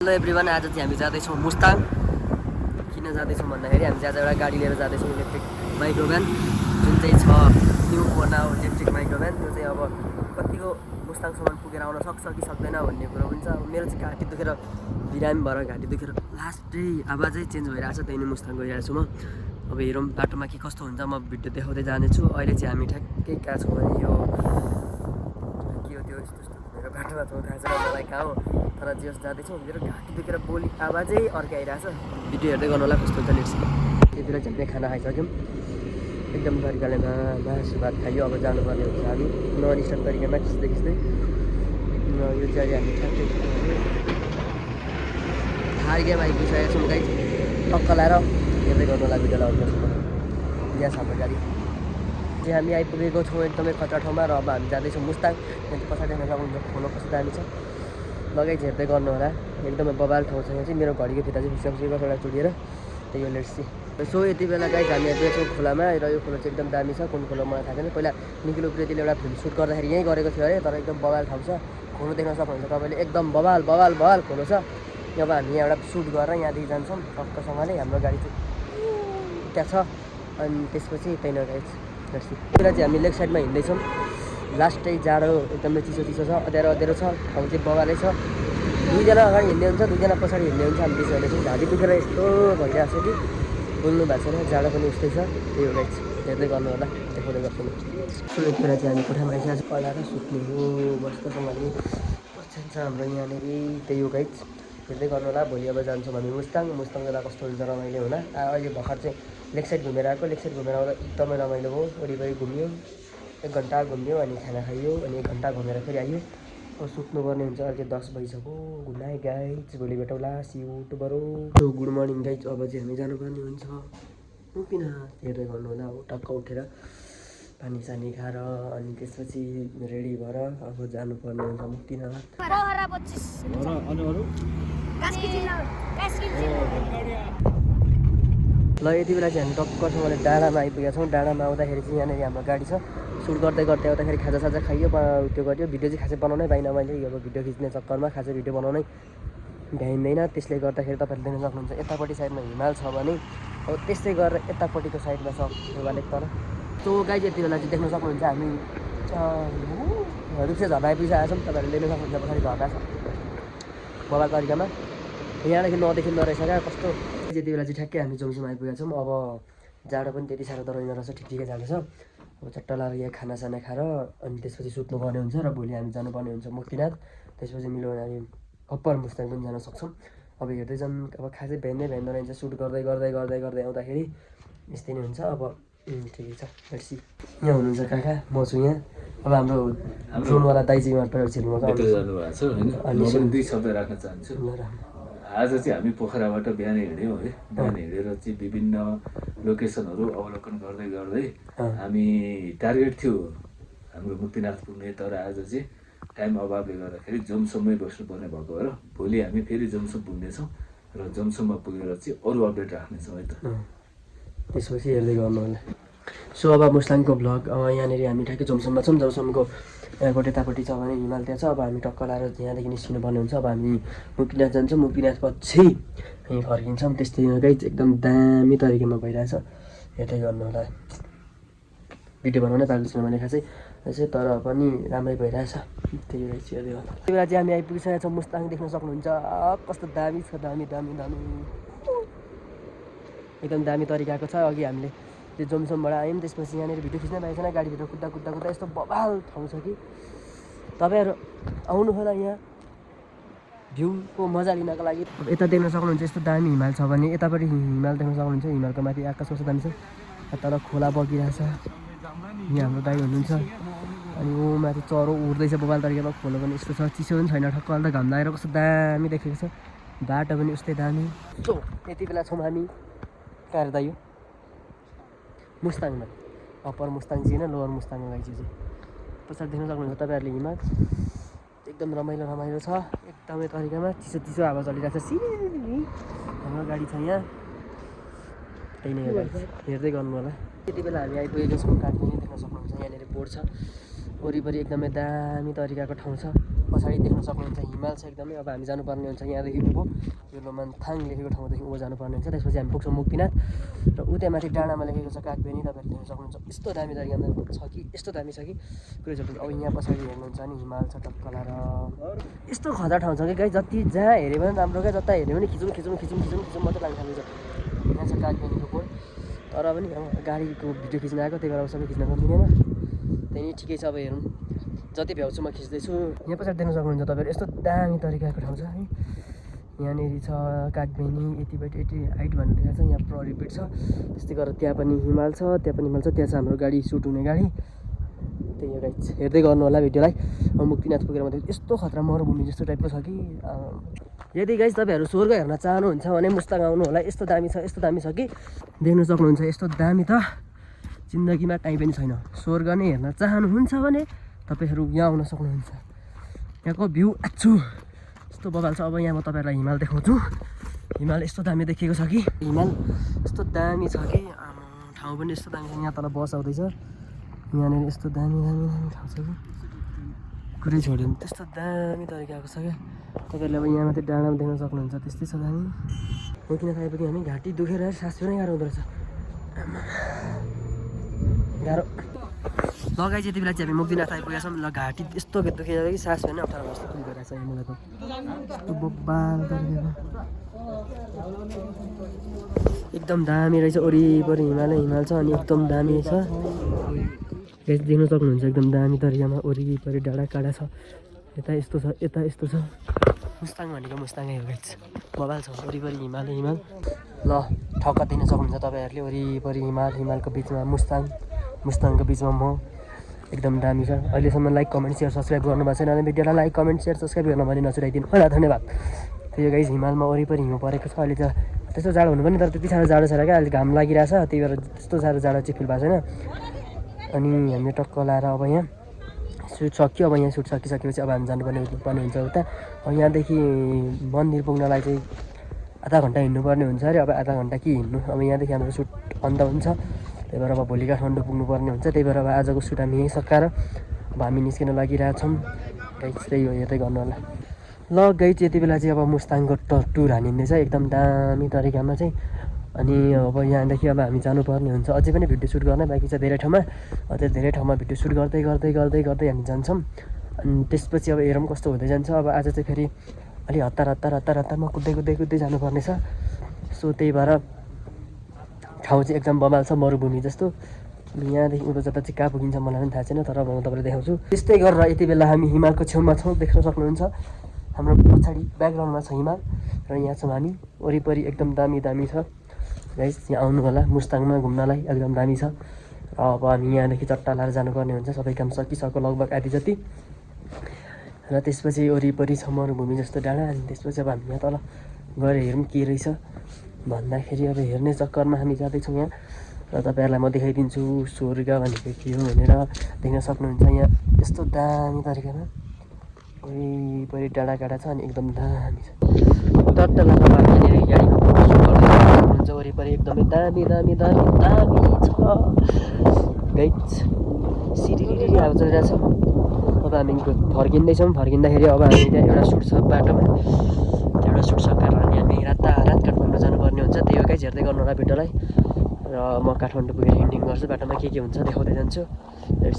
Hello everyone, आज चाहिँ हामी जाँदैछौँ मुस्ताङ। किन जाँदैछौँ भन्दाखेरि हामी आज एउटा गाडी लिएर जाँदैछौँ, इलेक्ट्रिक माइक्रो भ्यान, जुन चाहिँ छ न्यू बनाओ इलेक्ट्रिक माइक्रो भ्यान। त्यो चाहिँ अब कतिको मुस्ताङसम्म पुगेर आउन सक्छ कि सक्दैन भन्ने कुरो पनि छ। मेरो चाहिँ घाँटी दुखेर बिरामी भएर घाँटी दुखेर लास्टै आवाजै चेन्ज भइरहेको छ, त्यही नै मुस्ताङ गइरहेको छु म। अब हेरौँ बाटोमा के कस्तो हुन्छ, म भिडियो देखाउँदै जानेछु। अहिले चाहिँ हामी ठ्याक्कै कहाँ छौँ भने यो के हो त्यो यस्तो मेरो बाटोमा छौँ, थाहा छैन मलाई कहाँ हो, तर जे होस् जाँदैछौँ। मेरो घाँटी दुखेर बोली आवाजै अर्कै आइरहेछ। भिडियो हेर्दै गर्नु होला कस्तो हुन्छ लेट्स। त्यति बेला झन्डै खाना खाइसक्यौँ, एकदम तरिकाले मासु भात खाइयो। अब जानुपर्ने हुन्छ हामी नन स्टप तरिकामा खिच्दै खिच्दै। यो चाहिँ हामी ठ्याक्कै थार्गेमा आइपुगिसकेको छौँ गाई, टक्क लाएर हेर्दै गर्नु होला भिडियोलाई। यहाँ छ हाम्रो गाडी चाहिँ हामी आइपुगेको छौँ एकदमै खतरा ठाउँमा। र अब हामी जाँदैछौँ मुस्ताङ। त्यहाँ पछाडि हेर्न सक्नुहुन्छ खोलो कस्तो दामी छ, लगाइ हेर्दै गर्नु होला। एकदमै बबाल ठाउँ छ यहाँ चाहिँ। मेरो घडीको फिता चाहिँ फिक्स एउटा चुडिएर त्यही हो लेट्स सी। सो यति बेला गाई हामी आइपुगेको छौँ खोलामा। र यो खोलो चाहिँ एकदम दामी छ, कुन खोलो मलाई थाहा छैन। पहिला निखिल उप्रेतीले एउटा फिल्म सुट गर्दाखेरि यहीँ गरेको थियो अरे, तर एकदम बबाल ठाउँ छ। खोलो देख्न सक्नुहुन्छ तपाईँले, एकदम बबाल बबाल बबाल खोलो छ। अब हामी यहाँ एउटा सुट गरेर यहाँदेखि जान्छौँ टक्कसँगले। हाम्रो गाडी चाहिँ त्यहाँ छ, अनि त्यसपछि त्यही नगाइ बेला चाहिँ हामी लेफ्ट साइडमा हिँड्दैछौँ। लास्टै जाडो एकदमै चिसो चिसो छ, अँध्यारो छ, ठाउँ चाहिँ बगालै छ। दुईजना अगाडि हिँड्ने हुन्छ, दुईजना पछाडि हिँड्ने हुन्छ। हामी त्यसो हेर्दैछौँ, घाँटी दुखेर यस्तो भइरहेको छ कि बोल्नु भएको छैन। जाडो पनि उस्तै छ, त्यही हो गाइस। हेर्दै गर्नु होला, देखाउँदै गर्छु म। सो यति बेला चाहिँ हामी कोठामा आइसकेको छ, पलाएर सुत्ने हो मस्तसँगले। ओछ्यान छ हाम्रो यहाँनिर, त्यही हो गाइस। हेर्दै गर्नु होला। भोलि अब जान्छौँ हामी मुस्ताङ जाँदा कस्तो हुन्छ रमाइलो होला। अहिले भर्खर चाहिँ लेक साइड घुमेर आएको, लेक साइड घुमेर आउँदा एकदमै रमाइलो भयो। वरिपरि घुम्यो, 1 घन्टा घुम्यो, अनि खाना खाइयो, अनि 1 घन्टा घुमेर फेरि आइयो। अब सुत्नुपर्ने हुन्छ, अहिले 10 बजिसक्यो। गुड नाइट गाइज, भोलि भेटौँला, see you tomorrow. Good morning guys, अब चाहिँ हामी जानुपर्ने हुन्छ मुक्तिनाथ। हेर्दै गर्नु होला। अब टक्क उठेर पानी सानी खाएर अनि त्यसपछि रेडी भएर अब जानुपर्ने हुन्छ मुक्तिनाथ। ल यति बेला चाहिँ हामी टक्कसँगले डाँडामा आइपुगेका छौँ। डाँडामा आउँदाखेरि चाहिँ यहाँनिर हाम्रो गाडी छ। सुट गर्दै गर्दै आउँदाखेरि खाजासाजा खाइयो, त्यो गर्यो। भिडियो चाहिँ खासै बनाउनै पाइनँ मैले, अब भिडियो खिच्ने चक्करमा खासै भिडियो बनाउनै भ्याइँदैन। त्यसले गर्दाखेरि तपाईँहरूले देख्न सक्नुहुन्छ यतापट्टि साइडमा हिमाल छ भने अब त्यस्तै गरेर यतापट्टिको साइडमा छ हिमाल एकतल। त्यो गाई यति बेला चाहिँ देख्न सक्नुहुन्छ हामी रुप्से झर्ना आइपुगिसकेका छौँ। तपाईँहरूले देख्न सक्नुहुन्छ पछाडि झर्ना छ बबाल तरिकामा। यहाँदेखि नदेखिँदो रहेछ क्या कस्तो। यति बेला चाहिँ ठ्याक्कै हामी जोमसोम आइपुगेका छौँ। अब जाडो पनि त्यति साह्रो त रहेन रहेछ, ठिकै जाँदैछ। अब चट्ट लाएर यहाँ खानासाना खाएर अनि त्यसपछि सुत्नुपर्ने हुन्छ। र भोलि हामी जानुपर्ने हुन्छ मुक्तिनाथ। त्यसपछि मिल्यो भने हामी अप्पर मुस्ताङ पनि जान सक्छौँ। अब हेर्दै जाऊँ। अब खासै भ्याइँदो रहेछ, सुट गर्दै गर्दै गर्दै गर्दै आउँदाखेरि यस्तै नै हुन्छ। अब ठिकै छ हेर्सी। यहाँ हुनुहुन्छ काका, म छु यहाँ। अब हाम्रो ड्रोनवाला दाइजी मात्र छिर्नु भेट्दै जानुभएको छ होइन। म पनि 2 शब्द राख्न चाहन्छु। आज चाहिँ हामी पोखराबाट बिहान हिँड्यौँ है। बिहान हिँडेर चाहिँ विभिन्न लोकेसनहरू अवलोकन गर्दै गर्दै हामी टार्गेट थियो हाम्रो मुक्तिनाथ पुग्ने, तर आज चाहिँ टाइम अभावले गर्दाखेरि जोमसोममै बस्नुपर्ने भएको भएर भोलि हामी फेरि जोमसोम पुग्नेछौँ र जोमसोममा पुगेर चाहिँ अरू अपडेट राख्नेछौँ है त। त्यसपछि हेर्दै गर्नु होला। सो अब मुस्ताङको भ्लग यहाँनिर हामी ठ्याक्कै जोमसोममा छौँ। जोमसोमको यहाँको यतापट्टि छ भने हिमाल त्यहाँ छ। अब हामी टक्क लाएर यहाँदेखि निस्किनुपर्ने हुन्छ। अब हामी मुक्तिनाथ जान्छौँ, मुक्तिनाथ पछि हामी फर्किन्छौँ। त्यस्तै गाइज एकदम दामी तरिकामा भइरहेछ, हेर्दै गर्नु होला। भिडियो बनाउनै पाएको छैन मैले खासै यसै, तर पनि राम्रै भइरहेछ। त्यही रहेछ हेर्दै गर्नु। त्यति बेला चाहिँ हामी आइपुगिसकेका छौँ मुस्ताङ। देख्न सक्नुहुन्छ कस्तो दामी छ, दामी दामी दामी एकदम दामी तरिकाको छ। अघि हामीले त्यो जोमसोमबाट आयौँ, त्यसपछि यहाँनिर भिडियो खिच्नै पाएको छैन। गाडीभित्र कुद्दा कुद्दा कुद्दा यस्तो बबाल ठाउँ छ कि तपाईँहरू आउनु होला यहाँ भ्यूको मजा लिनको लागि। यता देख्न सक्नुहुन्छ यस्तो दामी हिमाल छ भने यतापट्टि हिमाल देख्न सक्नुहुन्छ। हिमालको माथि आकाश कस्तो दामी छ, तर खोला बगिरहेछ। यहाँ हाम्रो दाइ हुनुहुन्छ, अनि ऊ माथि चरो उड्दैछ बबाल तरिकामा। खोलो पनि यस्तो छ, चिसो पनि छैन, ठक्क अन्त घाम लागेर कस्तो दामी देखेको छ। बाटो पनि उस्तै दामी। सो यति बेला छौँ हामी कहाँ हेर्दा यो मुस्ताङमा, अप्पर मुस्ताङ चाहिँ होइन लोवर मुस्ताङमा गाइज चाहिँ। पछाडि देख्न सक्नुहुन्छ तपाईँहरूले हिमाल एकदम रमाइलो रमाइलो छ एकदमै तरिकामा। चिसो चिसो हावा चलिरहेको छ। सिरी हाम्रो गाडी छ यहाँ, त्यही नै हो हेर्दै गर्नु होला। त्यति बेला हामी आइपुगेको छौँ काठमाडौँ। देख्न सक्नुहुन्छ यहाँनिर बोर्ड छ वरिपरि एकदमै दामी तरिकाको ठाउँ छ। पछाडि देख्न सक्नुहुन्छ हिमाल छ एकदमै। अब हामी जानुपर्ने हुन्छ यहाँदेखि उँभो यो लोमानथाङ लेखेको ठाउँदेखि उँभो जानुपर्ने हुन्छ। त्यसपछि हामी पुग्छौँ मुक्तिनाथ र उ त्यहाँ माथि डाँडामा लेखेको छ कागबेनी। तपाईँहरूले देख्न सक्नुहुन्छ यस्तो दामी तरिकामा छ कि यस्तो दामी छ कि कुरै सक्नुहुन्छ। अब यहाँ पछाडि हेर्नुहुन्छ भने हिमाल छ टक्कला र यस्तो खतरा ठाउँ छ कि गाई जति जहाँ हेऱ्यो भने राम्रो क्या जता हेऱ्यो भने खिचौँ मात्रै लाग्छ। यहाँ छ कागबेनीको पोल तर पनि अब गाडीको भिडियो खिच्न आएको त्यही भएर सबै खिच्न मिलेन। त्यही ठिकै छ। अब हेरौँ जति भ्याउँछु म खिच्दैछु। यहाँ पछाडि देख्न सक्नुहुन्छ तपाईँहरू यस्तो दामी तरिकाको ठाउँ छ है। यहाँनिर छ कागबेनी यति हाइट भन्ने देखाएको छ। यहाँ प्रहरी ब्रिज छ त्यस्तै गरेर त्यहाँ पनि हिमाल छ त्यहाँ छ हाम्रो गाडी सुट हुने गाडी। त्यही हो गाइस हेर्दै गर्नु होला भिडियोलाई। अब मुक्तिनाथ पुगेर मात्रै यस्तो खतरा मरुभूमि जस्तो टाइपको छ कि यदि गाइस तपाईँहरू स्वर्ग हेर्न चाहनुहुन्छ भने मुस्ताङ आउनु होला। यस्तो दामी छ कि देख्न सक्नुहुन्छ यस्तो दामी त जिन्दगीमा काहीँ पनि छैन। स्वर्ग नै हेर्न चाहनुहुन्छ भने तपाईँहरू यहाँ आउन सक्नुहुन्छ। यहाँको भ्यू आछु यस्तो बबाल छ। अब यहाँ म तपाईँहरूलाई हिमाल देखाउँछु। हिमाल यस्तो दामी देखिएको छ कि हिमाल यस्तो दामी छ कि ठाउँ पनि यस्तो दामी छ। यहाँ तल बस आउँदैछ। यहाँनिर यस्तो दामी ठाउँ छ कि कुरै छोड्यो भने त्यस्तो दामी तरिकाको छ क्या। तपाईँहरूले अब यहाँ माथि डाँडामा देख्न सक्नुहुन्छ त्यस्तै छ दामी। मुक्तिनाथ आएपछि हामी घाँटी दुखेर सास फेर्नै गाह्रो हुँदो रहेछ गाह्रो। लगाइ चाहिँ यति बेला चाहिँ हामी मुक्तिनाथ आइपुगेका छौँ। ल घाँटी यस्तो दुखेर कि सास फेर्नै अप्ठ्यारो जस्तो फिल भइरहेको छ मलाई त। यस्तो बब्बाल तरिकाको एकदम दामी रहेछ। वरिपरि हिमाल छ अनि एकदम दामी छ। देख्न सक्नुहुन्छ एकदम दामी तरिकामा वरिपरि डाँडा काँडा छ। यता यस्तो छ। मुस्ताङ भनेको मुस्ताङै हो गाइस बबाल छ। वरिपरि हिमाल ल ठक्क दिन सक्नुहुन्छ तपाईँहरूले। वरिपरि हिमालको बिचमा मुस्ताङको बिचमा म एकदम दामी छ। अहिलेसम्म लाइक कमेन्ट सेयर सब्सक्राइब गर्नुभएको छैन भने भिडियोलाई लाइक कमेन्ट सेयर सब्सक्राइब गर्न भने नछुटाइदिनु होला। धन्यवाद। त्यही हो गाइस हिमालमा वरिपरि हिउँ परेको छ। अहिले त त्यस्तो जाडो हुनु पनि तर त्यति साह्रो जाडो छैन क्या। अहिले घाम लागिरहेछ त्यही भएर त्यस्तो साह्रो जाडो चाहिँ फिल भएको छैन। अनि हामीले टक्क लाएर अब यहाँ सुट सक्यो। अब यहाँ सुट सकिसकेपछि अब हामी जानुपर्ने हुन्छ उता। अब यहाँदेखि मन्दिर पुग्नलाई चाहिँ आधा घन्टा हिँड्नुपर्ने हुन्छ अरे। अब आधा घन्टा के हिँड्नु। अब यहाँदेखि हाम्रो सुट अन्त हुन्छ। त्यही भएर अब भोलि काठमाडौँ पुग्नुपर्ने हुन्छ। त्यही भएर अब आजको सुट हामी यहीँ सकाएर अब हामी निस्किन लागिरहेछौँ। गाइस त्यही हो हेर्दै गर्नु होला। ल गाइस यति बेला चाहिँ अब मुस्ताङको टुर हानिँदैछ एकदम दामी तरिकामा चाहिँ। अनि अब यहाँदेखि अब हामी जानुपर्ने हुन्छ। अझै पनि भिडियो सुट गर्नै बाँकी छ धेरै ठाउँमा। अझै धेरै ठाउँमा भिडियो सुट गर्दै हामी जान्छौँ। अनि त्यसपछि अब हेरौँ कस्तो हुँदै जान्छ। अब आज चाहिँ फेरि अलि हतारमा कुद्दै जानुपर्ने छ। सो त्यही भएर ठाउँ चाहिँ एकदम बबाल छ मरुभूमि जस्तो। यहाँदेखि उँभो जता चाहिँ कहाँ पुगिन्छ मलाई पनि थाहा छैन तर म तपाईँलाई देखाउँछु। त्यस्तै गरेर यति बेला हामी हिमालको छेउमा छौँ। देख्न सक्नुहुन्छ हाम्रो पछाडि ब्याकग्राउन्डमा छ हिमाल र यहाँ छौँ हामी। वरिपरि एकदम दामी छ गाइस। यहाँ आउनु होला मुस्ताङमा घुम्नलाई एकदम दामी छ। र अब हामी यहाँदेखि चट्टा लाएर जानुपर्ने हुन्छ। सबै काम सकिसक्यो लगभग आधी जति। र त्यसपछि वरिपरि छ मरुभूमि जस्तो डाँडा। अनि त्यसपछि अब हामी यहाँ तल गएर हेरौँ के रहेछ भन्दाखेरि अब हेर्ने चक्करमा हामी जाँदैछौँ यहाँ। र तपाईँहरूलाई म देखाइदिन्छु स्वर्ग भनेको के हो भनेर। देख्न सक्नुहुन्छ यहाँ यस्तो दामी तरिकामा वरिपरि डाँडा काँडा छ अनि एकदम दामी छ। टट्टा लाएर यहाँनिर गाडीमा हुन्छ। वरिपरि एकदमै दामी छ गाइस। सिरिरी आवाज चलिरहेको छ। अब हामी फर्किँदैछौँ। फर्किँदाखेरि अब हामी त्यहाँ एउटा सुट छ बाटोमा। त्यो एउटा सुट सकाएर अनि हामी रात काठमाडौँ जानुपर्ने हुन्छ। त्यही हो गाइस हेर्दै गर्नु होला भिडियोलाई। र म काठमाडौँ पुगेर एन्डिङ गर्छु। बाटोमा के हुन्छ देखाउँदै जान्छु। लेट्स